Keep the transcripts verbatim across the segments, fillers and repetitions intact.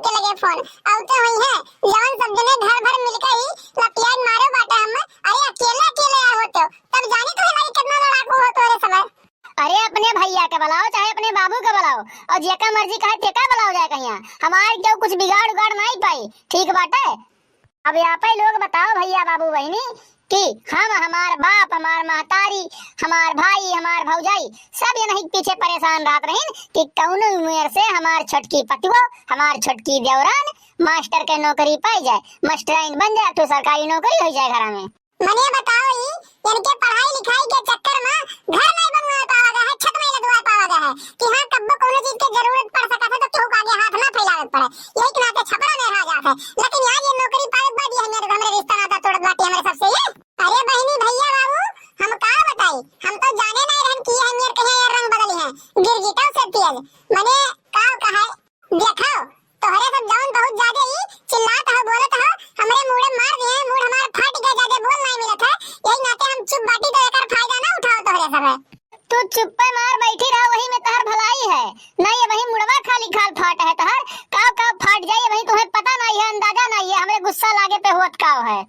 के लगे फोन। अउते होइहैं, जवन सब जने घर भर मिलके ही लतियाई मारे बाटे हम। अरे अकेले अकेले आए होते हो, तब जानी तो हमारी कितना लड़ाकू हो तोरे समय। अरे अपने भइया के बुलाओ, चाहे अपने बाबू के बुलाओ, अउर जेका मर्जी कहे तेका बुलाओ जाए कहिया। हमार केहू कुछ बिगाड़ उगाड़ नाहीं पाई, ठीक बाटे? अब आपै लोग बताओ भइया बाबू बहिनी कि हम, हमार बाप, हमार महतारी, हमार भाई, हमार भौजाई, सब यनही के पीछे परेशान रहत रहिन कि कउनो उमेर से हमार छोटकी पतुओ, हमार छोटकी देवरान मास्टर के नौकरी पाई जाए, मास्टराइन बन जाए, तो सरकारी नौकरी होइ जाए घरा में। मने बताओ ई, इनके पढ़ाई लिखाई के चक्कर में घर नाहीं बनवाए पावा गया है, छत नाहीं लदवाए पावा गया है कि हाँ, कब्बो कउनो चीज के जरूरत पड़ सकत है तो केहू के आगे हाथ ना फैलावे पड़े। यही के नाते छपरा में रहा जात है। लेकिन आज ये नौकरी पावे के बाद ये हमारे, हमरे रिश्ता नाता तोड़त बाटी हमरे सबसे ये। अरे बहिनी भइया बाबू, हम का बताई, हम तो जाने नाहीं रहन कि ये हमार कहे ये रंग बदली है, गिरगिटो से तेज। मने का कहे, देखो, तोहरे सब जवन बहुत जादे ई चिल्लात हो, बोलत हो, हमरे मूड़े मार दिए, मूड़ हमार फट गए, जादे बोल नाहीं मिलत है, यही नाते हम चुप बाटी, तो एकर फायदा ना उठाओ तोहरे सब है। तू चुप्पे मार बैठी रहो, वही में तोहर भलाई है। नाहीं, ये वही मुड़वा खाली खाल फाट है तोहर, काव काव फाट जाए, वही तुहैं पता नाहीं है, अंदाजा नाहीं है, हमरे गुस्सा लागे पे होत काव है।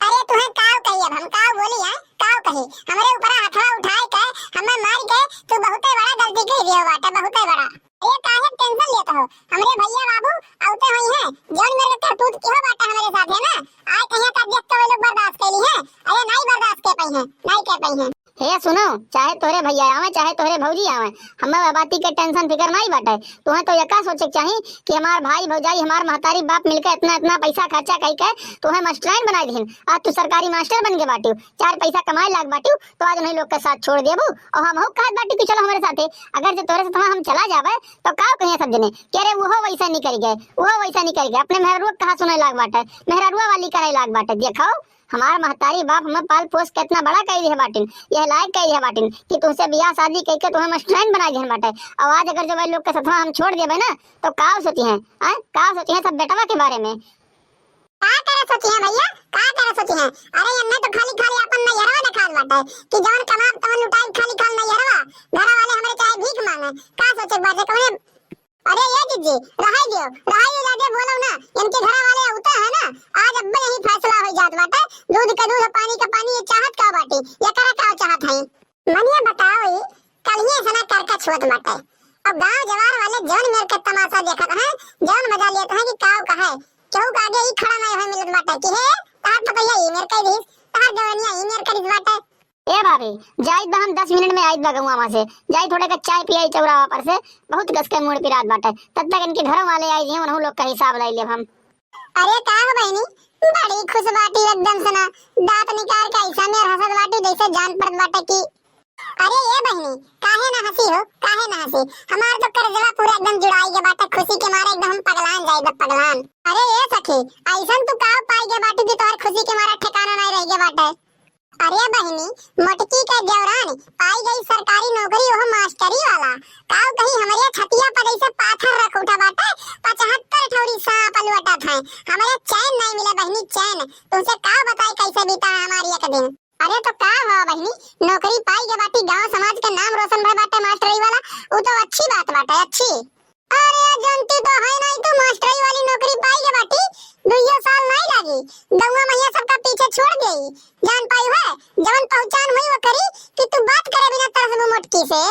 अरे तुहैं काव कही, अब हम काव बोली है, काव कही, हमरे ऊपर हथवा उठाए के, हमें मार के, तू बहुते बड़ा गलती कह दियो बाटे, बहुते बड़ा। अरे काहे टेंशन लेत हो? हमरे भइया बाबू अउते होइहैं, जौन मेरे करतूत किहो बाटे हमरे साथे ना, आए कहिया का देख के वो लोग बर्दाश्त कइली हैं। अरे नाहीं बर्दाश्त के पइहैं, नाहीं के पइहैं। हे सुनो, चाहे तोहरे भइया आवे, चाहे तोहरे भौजी आवे, हमें वह बाती के टेंशन फिकर नाहीं बाटे। तुहैं तो यका सोचे के चाही कि हमार भाई भौजाई, हमार महतारी बाप मिलके इतना इतना पैसा खर्चा कइके तुहैं मास्टराइन बनाइ दिहिन। आज तू सरकारी मास्टर बन के बाटिउ, चार पैसा कमाए लाग बाटिउ, तो आज उन्हीं लोग के साथ छोड़ देबू। अउर हमहू कहत बाटी कि चलो हमरे साथे, अगर जे तोहरे साथवा हम चला जाबे, तो काव कहिहैं सब जने कि अरे, उहो वैसा निकरि गए, उहो वैसा निकरि गए, अपने मेहरारुआ के कहा सुने लाग बाटे, मेहरारुआ वाली करे लाग बाटे। देखो, हमार महतारी बाप हमें पाल पोस के इतना बड़ा कइ दिहे बाटिन, यह लायक कइ दिहे बाटिन कि तुहसे बियाह शादी कइके तुहैं मास्टराइन बनाइ दिहन बाटे। अउर आज अगर जो वही लोग के साथवा हम छोड़ देबे ना, तो काव सोचिहैं, आय, काव सोचिहैं सब बेटवा के बारे में। का करे सोचिहैं भइया, का करे सोचिहैं? अरे, एन्ने तो खाली खाली आपन नैहरवा देखात बाटे कि जवन कमाब तवन लुटाई, खाली खाली नैहरवा। घरा वाले हमरे चाहे भीख मांगे, का सोचे के बाटे, कौने? अरे ये जीजी, रहाई दियो, रहाई दियो, जादे बोलो ना। इनके घरा वाले अउते हैं ना, आज अब्बे यही फैसला हो जात बाटे। दूध का दूध, पानी का पानी, ये चाहत का बाटी, ये करे का चाहत है? मनिया बताओ, ई कलिए से ना करकच होत बाटे। अब गांव जवार वाले जौन मेर के तमाशा देखत हैं, जौन मजा लेत हैं कि काव कहे, केहू के आगे ई खड़ा नहीं होए मिलत बाटे कि हे, तहार पतोहिया ई मेर कह दीस, तहार देवरनिया ई मेर करिस बाटे। ए भाभी, जाइत बा हम दस मिनट में आइत बा गौवा में से, जाई थोड़े का चाय पियाई चौराहा पर से, बहुत गस के मूड़ पिरात बाटे, तब तक इनके घरों वाले आई हैं, उन्हों लोग का हिसाब लाई लेब हम। अरे का हो बहिनी, बड़ी खुश बाटी एकदम से ना, दांत निकाल के ऐसा मेर हंसत बाटी जैसे जान पड़त बाटे कि अरे ए बहिनी, काहे ना हंसी हो, काहे ना हंसी? हमार तो करजवा पूरा एकदम जुड़ाई गए बाटे, खुशी के मारे एकदम हम पगलान जाइबे, पगलान। अरे ए सखी, अइसन तू का पाई गए बाटू कि तोहर खुशी के मारे ठिकाना नहीं रह गए बाटे? अरे बहिनी, मोटकी के देवरान पाई गई सरकारी नौकरी, ओह मास्टरी वाला। काव कही हमरे छतिया पर जैसे पाथर रख उठा बाटे, पचहत्तर ठौरी सांप लुटत हैं। हमरे चैन नहीं मिले बहिनी, चैन। तुमसे का बताई कैसे बीता है हमारी एक दिन। अरे तो का हुआ बहिनी, नौकरी पाई गए बाटी, गांव समाज के नाम रोशन भय बाटे मास्टरी वाला, उ तो अच्छी बात बाटे, अच्छी। अरे जानती तो है नहीं, तू मास्टरी वाली नौकरी पाई गए बाटी, दुइयो साल नहीं लागी, गौवा महिया सबका पीछे छोड़ गई। जान पाई है, जवन पहचान हुई वो करी कि तू बात करे बिना तरसबू मोटकी से।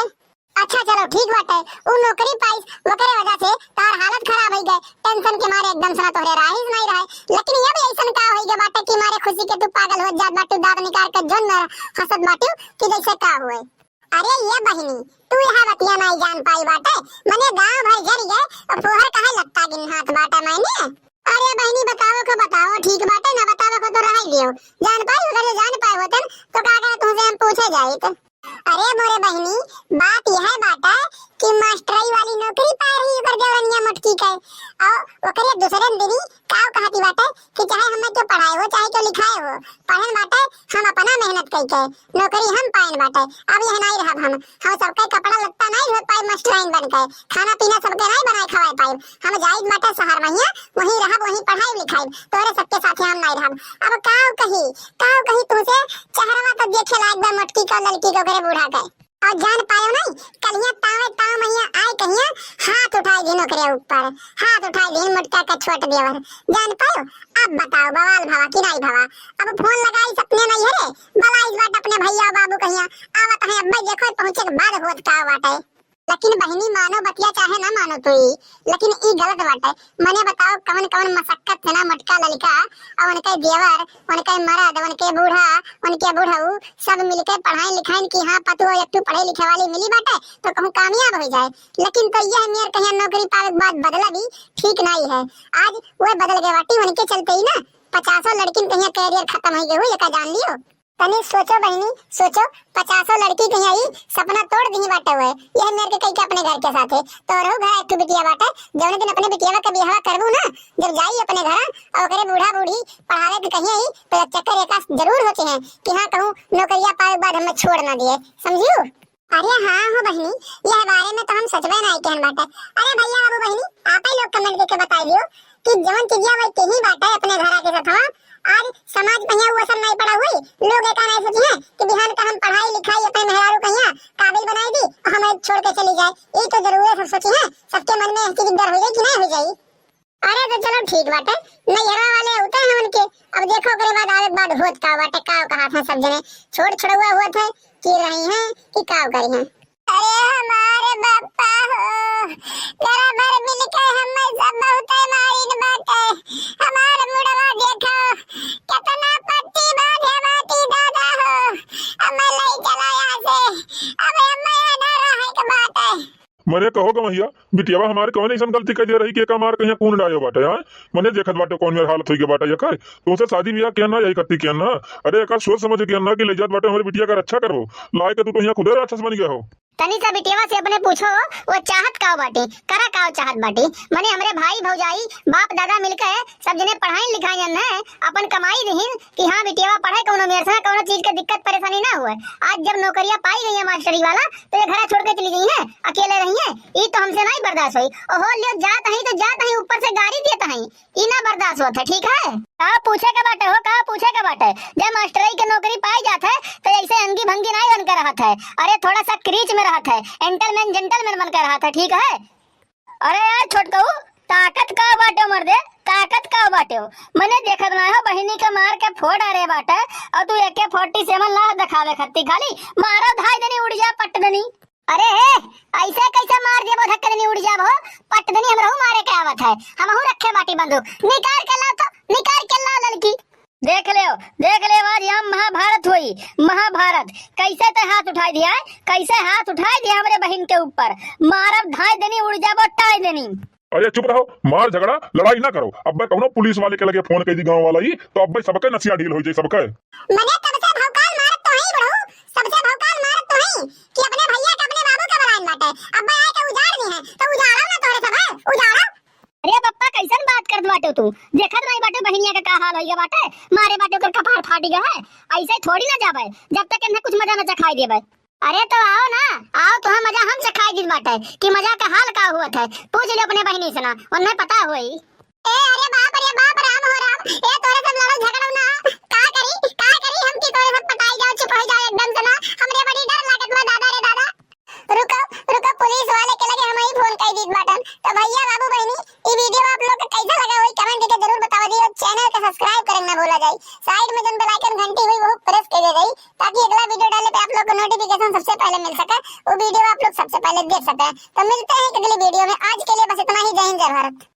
अच्छा चलो ठीक बाटे, उ नौकरी पाइस, ओकरे वजह से तार हालत खराब हो गए, टेंशन के मारे एकदम से ना तोहरे राहिस नहीं रहे। लेकिन ये भी ऐसन का हो गए बाटे कि मारे खुशी के तू पागल हो जात बाटू, दांत निकाल के जौन हंसत बाटू कि जैसे का हुए। अरे ये बहिनी, तू यह बतिया नहीं जान पाई बाटे, मने गांव भर जर गए और फुहर काहे लत्ता गिन हाथ बाटे मैंने। अरे बहिनी बताओ को बताओ, ठीक बाटे ना बताओ को तो रह लियो, जान पाई अगर ये जान पाए होतन तो का करे तुमसे हम पूछे जाइत। अरे मोरे बहिनी, बात यह बाटे कि मास्टरई वाली नौकरी पाए रही ओकर देवरनिया मोटकी के, और ओकरे दूसरे दिनी काव कहती बाटे कि चाहे हमें क्यों पढ़ाए हो, चाहे क्यों लिखाए हो, पढ़न बाटे हम अपना मेहनत कई के, नौकरी हम पाएन बाटे। अब यह नहीं रहब हम, हम सबके कपड़ा लत्ता नहीं धो पाए मास्टराइन बन के, खाना पीना सबके नहीं बनाए खवाए पाए। हम जाइत बाटे शहर महिया, वहीं रहब, वहीं पढ़ाई लिखाई, तोरे सबके साथे हम नहीं रहब। अब काव कही, काव कही तुमसे, चेहरवा तो देखे लायक बा मोटकी का लड़की के ओकरे बूढ़ा के। अउर जान पायो नहीं, कलिया तावे ताव मइया आए कहिया, हाथ उठाई दिन ओकरे ऊपर, हाथ उठाई दिन मोटका का छोट देवर। जान पायो? अब बताओ, बवाल भवा कि नाई भवा? अब फोन लगाई सपने नहीं है रे, बलाइस बाट अपने भइया बाबू कहिया, आवत है, अब्बे देखो पहुँचे के बाद होत का बाटे। लेकिन बहिनी, मानो बतिया चाहे ना मानो तू ई, लेकिन ई गलत बाटे। मने बताओ, कवन कवन मशक्कत से ना मोटका लड़का अउर उनके देवर, उनके मरद, उनके बूढ़ा, उनके बूढ़ऊ सब मिलके पढ़ाइन लिखाइन कि हाँ, पतोह एक ठू पढ़े लिखे वाली मिली बाटे तो कहूँ कामयाब होइ जाए। लेकिन तो यह मेर कहिया नौकरी पावे के बाद बदला भी ठीक नाई है। आज वह बदल गए बाटी, उनके चलते ही ना पचासों लड़किन कहिया career खतम होइ गए हो, ये का जान लियो। तनी सोचो बहिनी, सोचो, पचासों लड़की कहिया ई सपना तोड़ दिही बाटे हुए, यह मेर के कई के अपने घर के साथे। तोरहू घर एक ठो बिटिया बाटे, जौने दिन अपने बिटिया का बियाह करबू ना, जब जाई अपने घर अउर ओकरे बूढ़ा बूढ़ी पढ़ावे के कहिया ई, तो चक्कर एका जरूर होते हैं कि हाँ, कहूँ नौकरिया पावे के बाद हमें छोड़ ना दिए, समझियो? अरे हाँ हो बहिनी, यह बारे में तो हम सोचबे नाई केहन बाटे। अरे भइया बाबू बहिनी, आप ही लोग comment करके बताई दियो कि जवन चीजिया वही कहीं बाटे अपने घरा के सथवा, आज समाज पहिया वो सब नाई पड़ा हुई, लोग एका नाई सोची हैं कि बिहान का हम पढ़ाई लिखाई अपने मेहरारू कहिया काबिल बनाई दी अउर हमें छोड़ के चली जाए। ये तो जरूर है सब सोची हैं, सबके मन में ऐसी चीज डर हो जाए कि नाई हो जाए। अरे तो चलो ठीक बाटे, नैहरा वाले होते हैं उनके, अब देखो ओकरे बाद आवे के बाद होत का बाटे, का कहा था सब जने, छोट छोड़ुआ हुआ थे कि रही हैं कि का करी हैं। अरे हमारे बापा हो, घरा भर मिलके हमें सब बहुते मारिन बाटे, हमार मुड़वा देखो, कितना पट्टी बांधे बाटी दादा हो, हमें ले चला यहाँ से, अब हमें यहाँ ना रहे के बाटे। मरे कहो गवैया, बिटियावा हमार कौन ऐसन गलती कर दिया रही कि एका मार कहिया कून डायो बाटे, हाँ? मने देखत बाटे कौन मेर हालत होई के बाटे एकर। तोसे शादी बियाह किया ना, यही करती किया ना। अरे एकर सोच समझ किया ना कि ले जात बाटे हमरे बिटिया का रक्षा करबो। लाए के तू तो यहाँ खुदे राक्षस बन गया हो। तनी सा बिटियावा से अपने पूछो, वो चाहत काव बाटे, करा काव चाहत बाटे। मने हमरे भाई भौजाई, बाप दादा मिलके सब जने पढ़ाइन लिखाइन है, अपन कमाई दिहिन कि हाँ बिटियावा पढ़े, कौनो मेर से ना कौनो चीज के दिक्कत परेशानी ना हुए। आज जब नौकरिया पाई गई है मास्टरी वाला, तो ये घरा छोड़ के चली गई है, अकेले रही है, ई तो हमसे नहीं बर्दाश्त होई। ओहो लियो जात हई तो जात हई, ऊपर से गारी देत हई, ई ना बर्दाश्त होत है, ठीक है? का पूछे के बाटे हो, का पूछे के बाटे? जब मास्टरई के नौकरी पाई जात है, तो ऐसे अंगी भंगी नहीं बन के रहत है। अरे थोड़ा सा क्रीच में रहत है, gentleman gentleman बन के रहत है, ठीक है? अरे यार छोटकऊ, ताकत का बाटे मर्दे, ताकत का बाटे हो? मने देखत ना हो, बहिनी के मार के फोड़ आ रहे बाटे, और तू AK forty seven ला दिखावे खत्ती खाली, मारो धाई देनी उड़ जा पट देनी। अरे हे, ऐसे कैसे मार देबो धक्का देनी उड़ जाबो, पट देनी हमरहू मारे के आवत है, हमहू रखे बाटी बंदूक, निकाल के लाओ तो, निकाल के लाओ लड़की। देख लेव, देख लेव, आज यहाँ महाभारत होई, महाभारत। कैसे ते हाथ उठाई दिया है, कैसे हाथ उठाई दिया हमरे बहिन के ऊपर। मारब धाई देनी, उड़ जाबो टाई देनी। अरे चुप रहो, मार झगड़ा लड़ाई ना करो। अब्बे कौनो पुलिस वाले के लगे फोन कर दी गाँव वाला ही, तो अब्बे सबके नसिया ढील हो जाई सबके। मने तब से भौकाल मारत तो हई बुढ़ऊ, सबसे भौकाल मारत तो हई कि अपने भैया के अपने बाबू के बलाइन बाटे। अब्बे आए के उजाड़ दी है, तो उजाड़ो ना तोरे सब है, उजाड़ो। अरे पप्पा, कैसन बात करत बाटे तू? देखत नहीं बाटे बहिनिया के का हाल होइगा बाटे, मारे बाटे ओकर कपार फाटी गया है। ऐसे थोड़ी ना जाबे, जब तक इन्हें कुछ मजा न चखाई देबे। अरे तो आओ ना, आओ, तुहां मजा हम चखाई दीत बाटे कि मजा का हाल का हुआ था। पूछ लियो अपने बहिनी से ना, उन्हें पता होई। ए अरे बाप रे बाप, राम हो राम। ए तोरे सब लड़ो झगड़ो ना, का करी, का करी हम कि तोरे सब पटाई जाओ, चुप हो जाओ एकदम से ना। हमरे बड़ी डर लागत बा दादा रे दादा। रुको, रुको, पुलिस वाले के लगे हम ही फोन कर दीत बाटन। तो भैया, बाबू, बहिनी, ई वीडियो आप लोग के कैसा लगा, वही कमेंट करके जरूर बतावा जी। और चैनल के सब्सक्राइब करे ना भूला जाई। साइड में जौन बेल आइकन घंटी हुई, वो प्रेस कर दे जाई, ताकि अगला वीडियो डाले पे आप लोग को नोटिफिकेशन सबसे पहले मिल सके, वो वीडियो आप लोग सबसे पहले देख सके। तो मिलते हैं एक अगली वीडियो में। आज के लिए बस इतना ही। जय हिंद, जय भारत।